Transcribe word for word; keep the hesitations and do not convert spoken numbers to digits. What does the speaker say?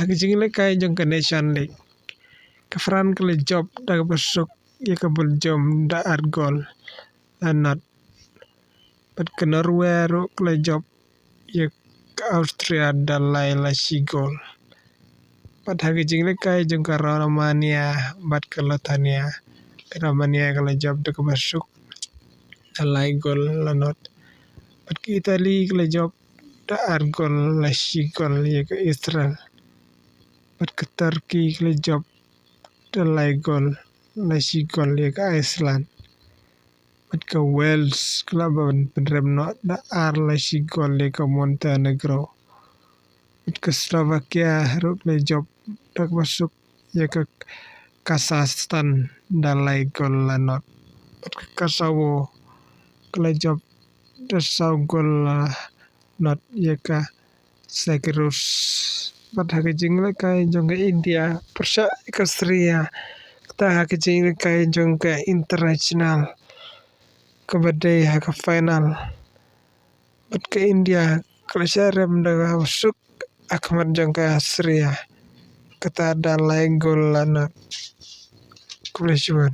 Ha ka jingïalehkai jong ka Nation League, ka France ka la jop da kaba suk ïa ka Belgium da ar gol la not. Bad ka Norway ruh ka la jop ïa ka Austria da lai la shi gol. Bad ha ka jingïalehkai jong ka Romania bad ka Lithuania, ka Romania ka la jop da kaba suk da lai gol la not. Bad ka Italy ka la jop da ar gol la shi gol ïa ka Israel. Bad ka Turkey ka la jop da lai gol la shi gol ïa ka Iceland. Bad ka Wales ka la ban pynrem noh da ar la shi gol ïa ka Montenegro. Bad ka Slovakia ruh ka la jop da kaba suk ïa ka Kazakhstan da lai gol la not. Bad ka Kosovo ka la jop da saw gol la not ïa ka Cyprus. Bad ha ka jingïalehkai jong ka India pyrshah ïa ka Syria, kata ha ka jingïalehkai jong ka international kaba dei ha ka final. Bad ka India ka la shah rem da kaba suk ha khmat jong ka Syria, kata da lai gol la not. Khublei shibun.